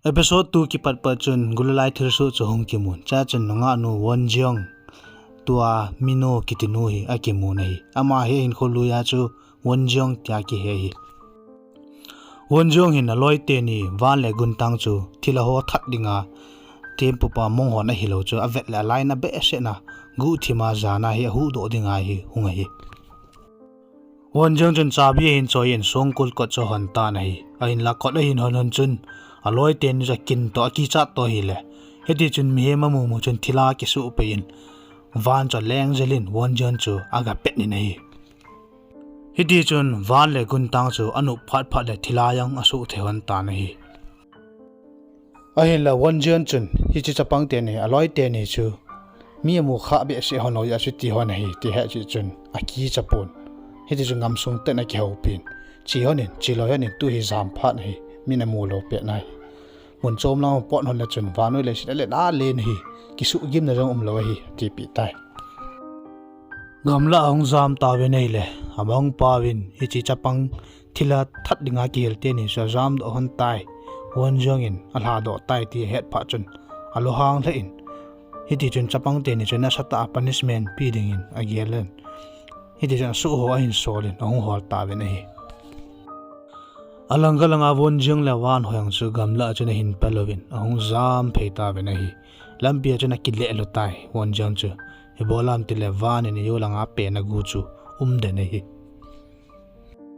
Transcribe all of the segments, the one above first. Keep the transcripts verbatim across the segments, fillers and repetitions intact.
Episode two kipat pat chun gulalai thilsoh chu hung kimun. Chachun nungah nu Won Jeong, tua Mino kiti nu hi akimun ahi. Ama hi hinkho lui a chu Won Jeong tia kihe hi. Won Jeong hin aloi teni Van le Guntang chu thilha ho that dinga tempupa mong hon ahilou chu avet le alaina behseh na guhthima jana hi ahuhdoh dinga hi hung ahi. Won Jeong chun chabi ahin choi in songkul kot chu ahon tan ahi. Ahinla kot ahin hon hon chun aloi teni chu akin toh akichat toh ahile, hiti chun mihem amu mu chun thilha kisuh pei in Van chu aleng jel in Won Jeong chu agapet in ahi. Hiti chun Van le Guntang chu anop phat phat le thilha jong asuh thei hon tan ahi. Ahinla Won Jeong chun hiche chapang teni, aloi teni chu mi amu kha behseh hon lou a chu ti hon ahi ti ahet jeh chun akicha pon. Hiti chun gamsung ten akihoupi in, che hon in, cheloi hon in, tu hi jam phat ahi, min amu lou pet nahi. Mun chom lang pot hon le chun vannoi leiset alet alet in ahi, kisuh gimna jong umlou ahi, atipeh tai. Gamlah ahung jam tauvin ahile, amangpau in hiche chapang thilha that dinga kihil teni chu ajamdoh hon tai, Won Jeong in alhadoh tai ti ahet phat chun alunghang lheh in, hiti chun chapang teni chu nasatah a punishment pe dingin agel in, hiti chun asuh ho ahin sol in ahung hol tauvin ahi. Alangkhat langa Won Jeong le Van ho jong chu gamlah chun ahin pelouvin ahung jam phei tauvin ahi. Lampi a chun akileh lhu tai Won Jeong chu. Ibola ham tile Van in ajou langa apen agu chu umden ahi.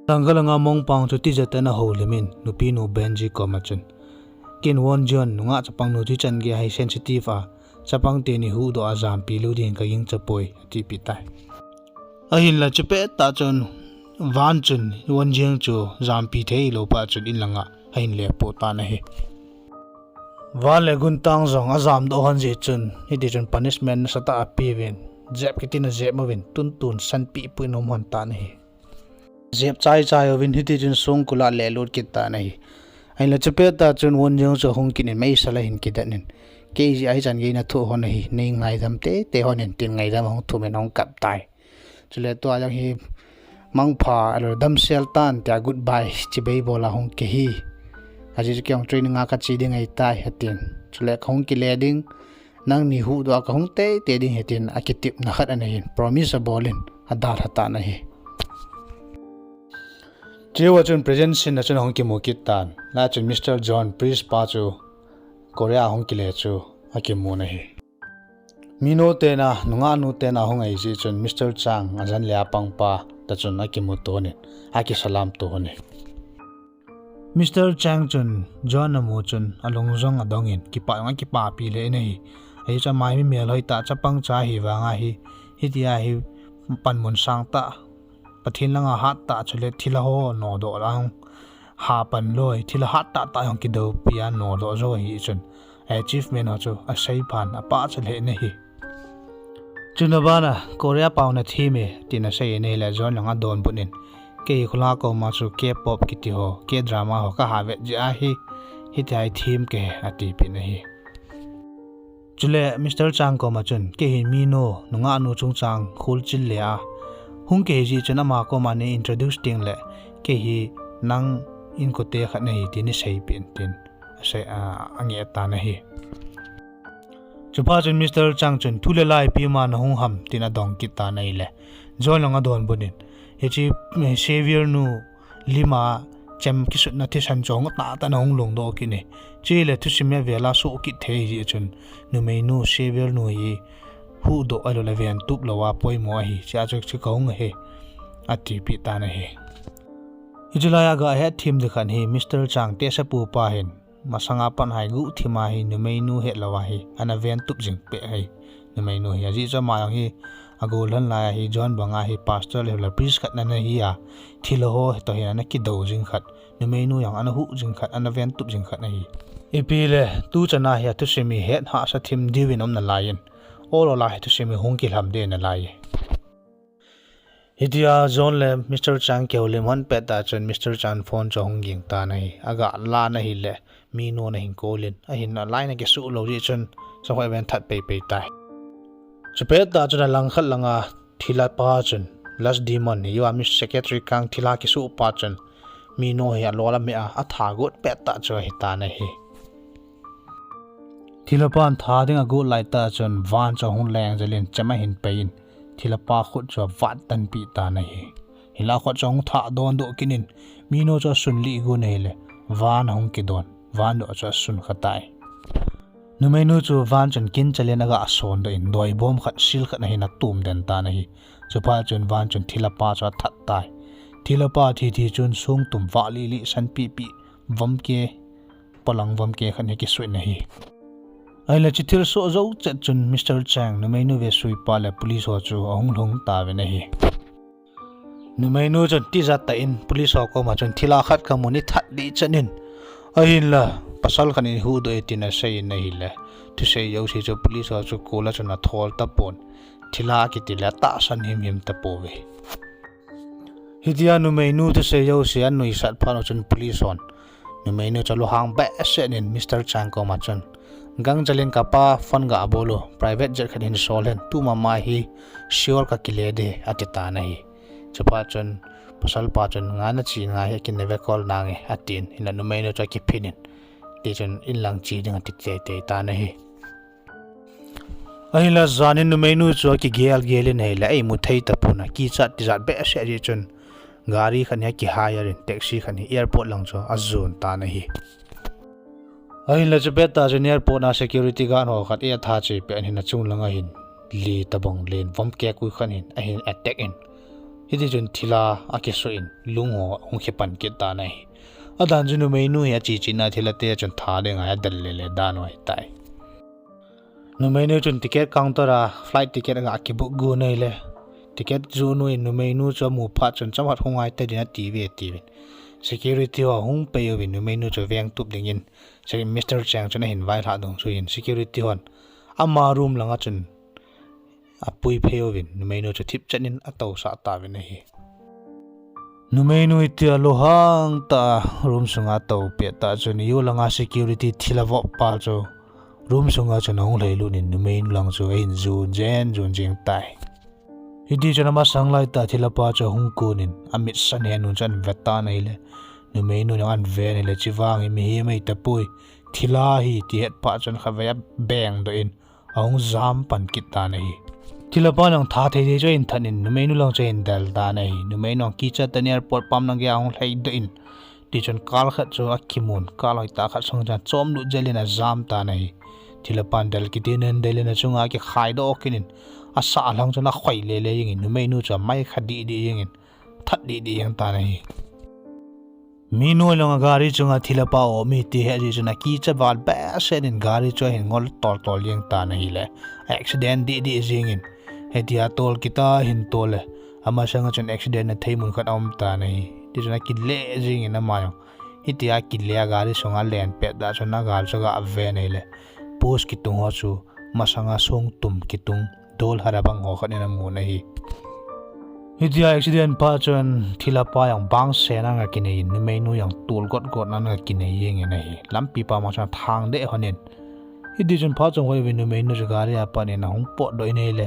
Alangkhat langa mongpau chu tijat in ahoulim in, nupinu Benji koma chun, ken Won Jeong nungah chapang nu chu ichan gei a hi sensitive a, chapang teni huhdoh a jampi lou ding kagingcha poi, atipeh tai. Ahinla chupet tah chun Van chun Won Jeong chu jampi thei lou phat chun in langa ahin lepoh tan ahi. Van le Guntang jong ajamdoh hon jeh chun, hiti chun punishment nasatah a apeuvin, jep kitin ajep uvin, tuntun sanpeh pui in aum hon tan ahi. Jep chai chai uvin hiti chun songkul a lelut kit tan ahi. Ahinla chupet tah chun Won Jeong chu ahung kit in meisel ahin kidet in, kei jeh a hichan gei nathoh hon ahi, nei ngaidam teitei hon in tin ngaidam ahung thum in ahung kap tai. Chule tua jong hi mangpha, alou damsel tan tia goodbye chibai bol a hung kihi. Ajeh chu kei jong training a kache ding ahitai atin. Chule kahung kile ding, nangni huhdoh a kahung teitei ding ahi tin akitepna khat anei in, promise abol in adalha tan ahi. Chua chun present scene a chun ahung kimu kit tan. Laiya chun Mister John, priest pa chu Korea ahung kile chu akimun ahi. Mino tena, nungah nu tena ahung ahi jeh chun Mister Chang, ajan le apangpa toh chun akimuto in, akisalamto in ahi. Mister Chang chun John amu chun alung jong adong in, kipah jong akipapi lheh in ahi. Ajeh chu ama hi mi melhoi tah, chapang cha ahi vang ahi, hitia hi panmun sang tah, Pathen langa hat tah, chule thilha ho nodoh lang, hapan loi, thilha hat tah tah jong kidoupi a nodoh jou ahi chun, achievement ho chu asei phan, apachat lheh in ahi. Chuna bana Korea pao nathem e, tin asei in ahile John jong adonbut in, kei khula koma chu K-pop kiti ho, K-drama ho kaha vet jeh ahi, hitia hi them kahi, atipeh in ahi. Chule Mister Chang koma chun, kei hi Mino, nungah nu chungchang kholchil le a hung kahi jeh chun ama koma nei introduce tengle, kei hi nang inkote khat nahi tin nei seipeh in tin asei, a, angeh tan ahi. Chuphat chun Mister Chang chun, thu le la ipi ma nahung ham tin adong kit tan ahile, John jong adonbut in, hiche, eh, Xavier nu lima chem kisutna thisan chu ahung tahtah in ahung lungdoh kit in, chule thusim hi avel a soh kit thei ahi jeh chun, numeinu Xavier nu hi huhdoh ahiloule ventup lou a poimo ahi, chea chu chu kahung ahi, atipeh tan ahi. Hiche laiya gahet them ding khat hi Mister Chang tehsepu pa hin, masanga pat a hi guhthima hi numeinu hetlou a hi ana ventup jing peh ahi, numeinu hi. Ajeh chu ama jong hi agol lhon laiya hi John banga hi pastor le priest khat ana hi a, thilha ho toh hin ana kidou jing khat, numeinu jong ana huh jing khat, ana ventup jing khat ahi. Ipi le, tuchan a hi athusim hi het hahsa them diuvin aum nalai in, ol ol a hi thusim hi hung kilham ding nalai e. Hitia John le Mister Chang kihoulim hon pettah chun Mister Chang phone chu ahung ging tan ahi. Aga lan ahile, Mino in ahin call in, ahinla line akisuh lou jeh chun, chomkhat ven that peipei tai. Chupettah chun alangkhat langa thilha pa chun, Last Demon, hiuva mi secretary kang thilha kisuh pa chun, Mino hi alol ameh a, atha got pettah chu ahitan ahi. Thilapan tha ding agot laitah chun van chu ahung leng jel in chema hin pei in, thilapa khut chu avat tanpeh tan ahi. Hinlah khut chu ahung thah dondoh kit in, minu chu asun lih gon ahile, van ahung kidon, van doh chu asun kha tai. Numeinu chu van chun kinchal in aga sondoh in, doibom khat sil khat ahin atum den tan ahi. Chuphat chun van chun thilapa chu athat tai. Thilapa thi thi chun songtum vah lih lih san pih pih, vomke, polang vomke khat hi kisoh in ahi. Ahinla hiche thilsoh jou chet chun Mister Chang, numeinu vesuipa le police ho chu ahung lhung tauvin ahi. Numeinu chun tijat tah in police ho koma chun thilha khat kamun, ithat ding chan in. Ahinla pasal khat in eihuhdoh e tin asei in ahile, thusei jouse chu police ho chu kol a chun athol tapon. Thilha kiti le atahsan himhim tapouve. Hitia numeinu thusei jouse anuisat phat u chun police hon numeinu chu alunghang behseh in Mister Chang koma chun, gangchel in kapa phone gabol un, private jet khat hin sol hen, tumama hi Seoul kakile ding, ati tan ahi. Chuphat chun pasalpa chun, nga nache ngai hi kinave call nange, atin, hinla numeinu chu akiphin in, tichun inlang che ding ati teitei tan ahi. Ahinla jan in numeinu chu akigel gel in ahile, eimu thei tapon, akichat tijat behseh jeh chun gari khat hi aki hire in, taxi khat hi airport lang chu ajon tan ahi. Ahinla chupet tah chun airport a security guard ho khat atha che pet in achung langa hin li tobang len vomke kui khat hin ahin attack in, hitichun thilha akisoh in lung ho ahung kipan kit tan ahi. Adan chu numeinu hi ache chena thilha te chun tha ding a adel lele dan u ahitai. Numeinu chun ticket counter a flight ticket aga kibook gon ahile, ticket jonu in numeinu chu amu phat chun chomkhat hung ngai tadin atiuve, tiuvin security ho ahung pei uvin numeinu chu vengtup dingin Mister Chang chun ahin vailhah dungjuiyin security hon ama room langa chun apui phei uvin numeinu chu thipchet in atousah tauvin ahi. Numeinu hitia lunghang tah a room sunga atou pet tah chun eiho langa security thilha vop pa chu room sunga chun ahung lhailut in numeinu lang chu ahin jon jen jon jeng tai. Hitichun amasang laitah thilha pa chu ahung kon in amit san hen un chu ahin ve tan ahile, numeinu jong ahin ve in ahile, chuvang hi mihem ahitapoi, thilha ahi ti het phat chun khatvei abengdoh in ahung jam pan kit tan ahi. Thilha pa jong tha thei thei chu ahin that in numeinu lang chu ahin del tan ahi. Numeinu jong kichat tah in airport pam lang geiya ahung lhaidoh in, tichun car khat chu akimun, car hoitah khat sung chun achomlut jel in ajam tan ahi. Thilha pan del kiti in ahin del in achunga akikhaidoh kit in, asah lang chun akhoi lele jengin numeinu chu amai kha dih dih jengin that dih dih jeng tan ahi. Minu jong agari chunga thilha pa aum e ti ahet jeh chun akicha val behseh in gari chu ahin ngol tol tol jeng tan ahile, accident dih dih jengin, hitia tol kit a ahin tol le, amasanga chun accident na thei mun khat aum tan ahi. Tichun akile jengin ama jong, hitia akile a gari sunga alen pet tah chun agal chu aga ven ahile, post kitung ho chu masanga songtum kitung, dol hara bang ho khat in amun ahi. Hitia accident phat chun thilha pa jong bangsen a aga kinei in numeinu jong tol got got nan aga kinei jengin ahi. Lampi pam a chun athang deh lhon in, hitichun phat chomkhat uvin numeinu chu gari a pat in ahung potdoh in ahile,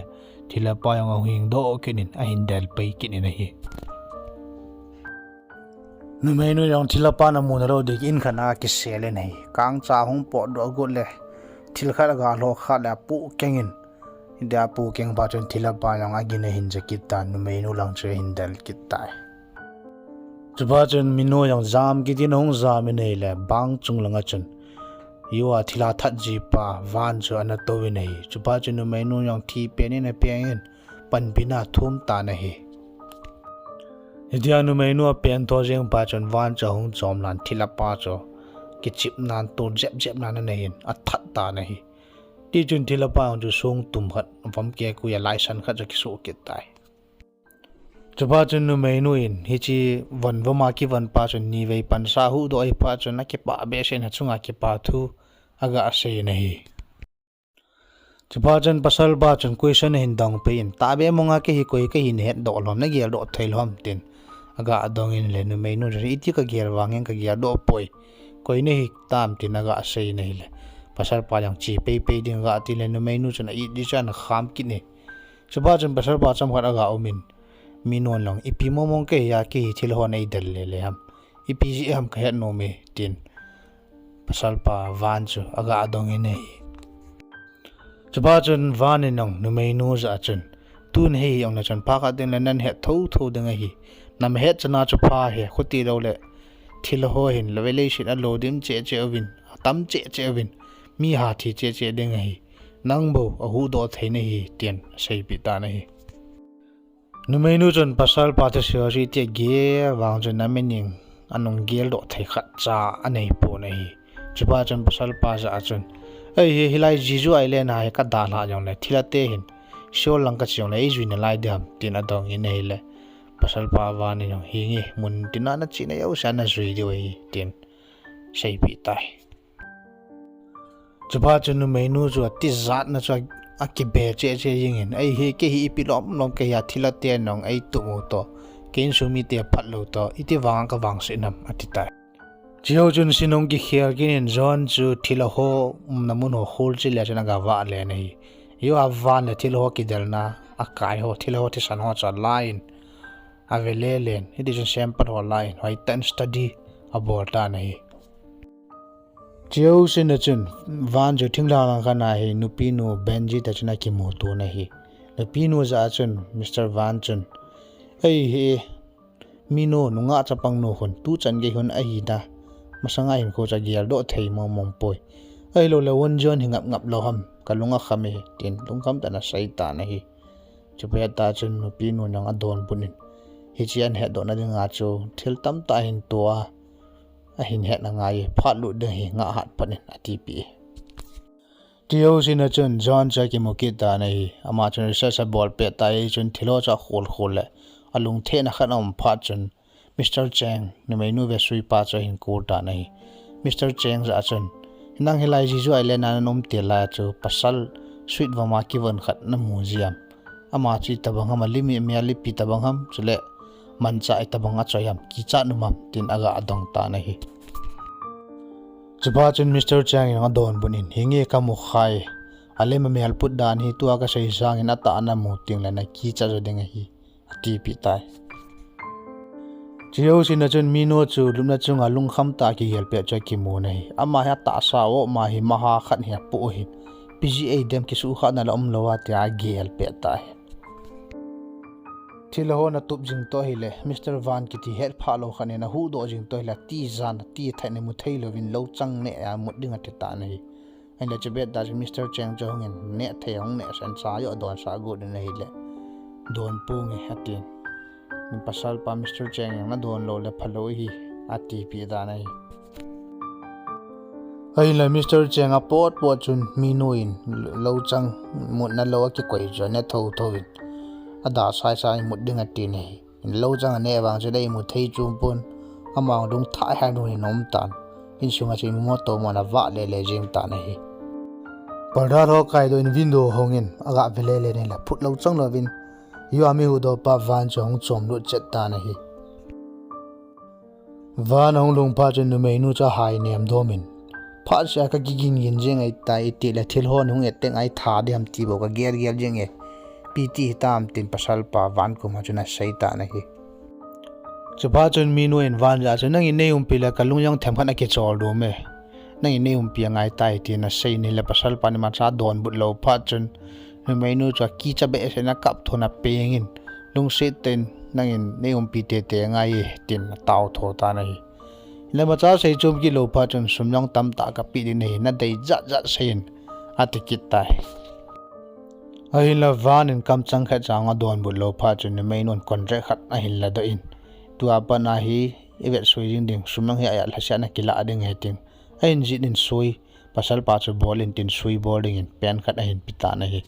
thilha pa jong ahung hingdoh kit in ahin del pai kit in ahi. Numeinu jong thilha pa namu nalou dingin khat a akisel in ahi. Kangcha ahung potdoh agot le, thil khat aga lhoh khat le apoh keng in, hitia apoh keng phat chun thilha pa jong agin ahin ja kit tan, numeinu lang chu ahin del kit tai. Chuphat chun Minu jong jam kit in ahung jam in ahile, bang chung langa chun eiho a thilha that jipa van chu ana touvin ahi. Chuphat chun numeinu jong thi pen in apeng in, panpina athum tan ahi. Hitia numeinu apeng tho jeng phat chun van chu ahung chom lan thilha pa chu kichep nan tol jep jep nan anei in athat tan ahi. Tichun thilha pa jong chu songtum khat, vomke kui a laisan khat chu akisoh kit tai. Chuphat chun numeinu in hiche von vom a kivon pa chun nivei pansa ahuhdoh ahi phat chun akipah behseh in achunga kipathu aga sei in ahi. Chuphat chun pasalpa chun question ahin dong pei in, tahbeh monga kei hi koi kahin hetdoh lhom, nageldoh thei lhom tin aga dong in le numeinu chun, iti kagel vangin kageldoh poi, koi nahi tam tin aga sei in ahile, pasalpa jong che pei pei ding aga tin le numeinu chun a-it di chu ana kham kit in ahi. Chuphat chun pasalpa chomkhat aga um in, Minun jong, ipi mong mong kahi a kei hi thil ho neidel lele ham, ipi jeh ham kahet nom e tin pasalpa van chu aga dong in ahi. Chuphat chun Van in jong numeinu jah a chun, tun hei jong na chun pha khat ding le nahet thotho ding ahi. Nahet chana chu pha hi, khuti lou le thil ho hin le velei sin alo dim cheh cheh uvin, atam cheh cheh uvin, mi ha thi cheh cheh ding ahi. Nang bou ahuhdoh thei nahi, tin aseipeh tan ahi. Numeinu chun pasalpa thusei chu iti gel vang chun amin in anung geldoh thei khat cha anei pon ahi. Chuphat chun pasalpa jah a chun, ei hi, hilai Jeju Island a hi kadalhah jongle thilha te hin Seoul lang kache jongle eijui nalai diham, tin adong in ahile, pasalpa Van in jong, hinge, mun tina nache na jouse a najui diu ahi, tin seipeh tai. Chuphat chun numeinu chu atijat na chu akibe cheh cheh jingin, ei hi, kei hi ipi lom lom kei hi, thilha ten jong eitup u toh, kei insung mite phat lou toh, iti vang kavangse nam, ati tai. Chujou chun scene hung kikhel kit in John chu thilha ho umna mun ho kholchil a chun agavah len ahi. Jeh a Van le thilha ho kidelna, akai ho, thilha ho thisan ho chu alan, ave lelen, hiti chun sample ho alan, hoitah in study abol tan ahi. Chujou scene a chun Van chu thinglhang lang khat a hi nupinu Benji toh chun akimuto in ahi. Nupinu jah a chun Mister Van chun, ei hi, minu, nungah chapang nu khun tuchan gei khun ahina, masanga hinkho chu ageldoh thei mong mong poi. Ahilouleh Won Jeon hi ngap ngap lou ham, kalung akham e, tin lungkham tah in asei tan ahi. Chuphat chun nupinu in jong adonbut in, hiche ahin hetdohna dinga chu thil tamtah ahin to a, ahin hetna ngai e, phat lut ding ahi, ngah hat phat in, atipeh e. Chujou scene a chun John chu akimu kit tan ahi. Ama chun research abol pet tai, chun thilha chu akhol khol le alungthim na khat aum phat chun Mister Chang, numeinu vesuipa chu ahin kou tan ahi. Mister Chang jah a chun, nang hilai Jeju Island a naum til lai chu pasal sweet vama kivon khat namu ji am? Ama chu itobang ham, alim imel ipi tobang ham, chule manchah itobang achoi ham, kichat nom am, tin aga dong tan ahi. Chuphat chun Mister Chang in adonbut in, hinge kamu khai, alim amel put dan hi tua kasei sangin atah a namu tengle nakichat jo ding ahi, atipeh tai. Chujou scene a chun minu chu lupna chunga lungkham tah a kigel pet chu akimun ahi. Ama hi atahsa o, ama hi maha khat hi apoh ahin, P G A dem kisuhkhahna la umlou a tia agel pet tai. Thilha ho ana tup jing toh ahile, Mister Van kiti hetphah lou khat in ahuhdoh jing toh ahile, atijan, atithai in imu thei louvin louchang neh a mut ding ati tan ahi. Ahile chuphat chun Mister Chang chu ahungin, neh thei ahung nehsah in, cha joh adonsah got in ahile, don ponge, atin. Pasalpa Mister Chang in, nadon lou le phalou ahi, atipeh tan ahi. Ahinla Mister Chang apot pot chun minu in louchang mutna lou akikoi chu ane thotho in, adasai sai mut ding atin ahi. Louchang ane vang chun eimu thei chom pon, ama lungthah hel in aum tan. Insunga chun imu mo toh mo in avah lele jeng tan ahi. Parda ho kaidoh in window ahongin aga ve lele in ahile, phut louchang louvin, jeh a mi huhdoh pa Van chu ahung chomlut chet tan ahi. Van ahung lhung phat chun numeinu chu ahai nem domin, phatseh a kakigin gin jeng ahitai, itile thil hon hung et teng a itha ding ham ti bou kagel gel jeng e, ipi ti hitam, tin pasalpa Van koma chun asei tan ahi. Chuphat chun minu in Van jah a chun, nangin neiumpi le kalung jong themkhat akichol dom e, nangin neiumpi angaitai, tin asei in ahile pasalpan imacha donbut lou phat chun numeinu chu akicha behseh in akap thon apengin, lungset tah in, nangin neiumpi tete angai e, tin atao tho tan ahi. Imacha seichom kit lou phat chun, sum jong tamtah kapeh ding nahi, nadei jat jat seiyin, ati kit tai. Ahinla Van in kamchang khat cha ahung donbut lou phat chun numeinun contract khat ahin ladoh in, tua pat a hi ivet sui jing ding, sum jong hi aja lhaseh a nakilah ding ahi tin, ahin jih in sui, pasalpa chu bol in tin sui bol dingin pen khat ahin pe tan ahi.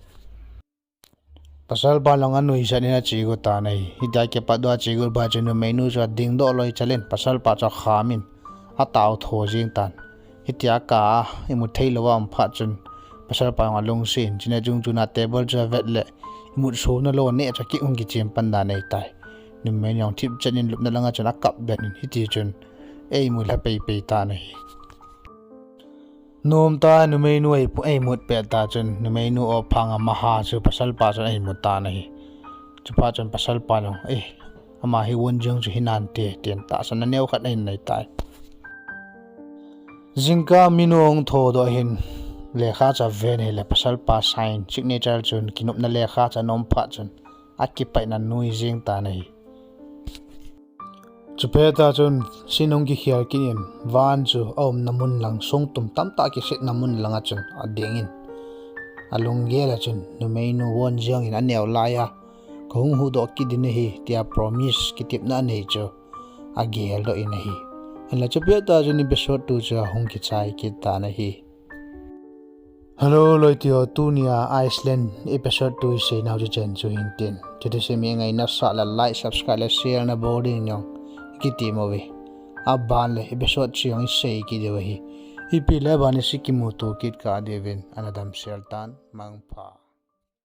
Pasalpa jong anuisat in ache got tan ahi. Hitia kipat doh a ache got phat chun numeinu chu adingdoh loi chal in pasalpa chu akhamin atao tho jeng tan. Hitia kah a imu thei lou a um phat chun pasalpa jong alungset in, chuna chung chuna table chu avet le imut sona lou neh chu akihung kichem pan dan ahitai. Numeinu jong thipchet in lupna langa chun akap ben in, hiti chun eimu lha pei pei tan ahi. Nomtah a numeinu eipu-, eimut pet tah chun numeinu ophang a maha chu pasalpa chun eimu tan ahi. Chuphat chun pasalpa jong, eh, ama hi Won Jeong chu hinante, tin tahsanna neo khat ahin nei tai. Jingkah minu ahung thodoh ahin, lekha chu aven ahile pasal pa sign, signature chun kinopna lekha chu anom phat chun akipaina nui jeng tan ahi. Chuphat a chun scene hung kikhel kit in, van chu aumna mun lang, songtum tamtah kisetna mun lang a chun ading in, alunggel a chun numeinu von jeng in aneo lai a, kahung huhdoh kit ding ahi tia promise kitepna anei chu ageldoh in ahi. Hinla chuphat a chun episode two chu ahung kichai kit tan ahi. Hello loite ho, tunia Iceland episode two iseinau chu chen chu hintin. Chuti seh mi ngaina sah le like, subscribe le share nabol ding jong kitem uve. Aban le episode three jong isei kit diu ahi. Ipi le aban isi kimuto kit kah diuvin ana damsel tan, mangpha.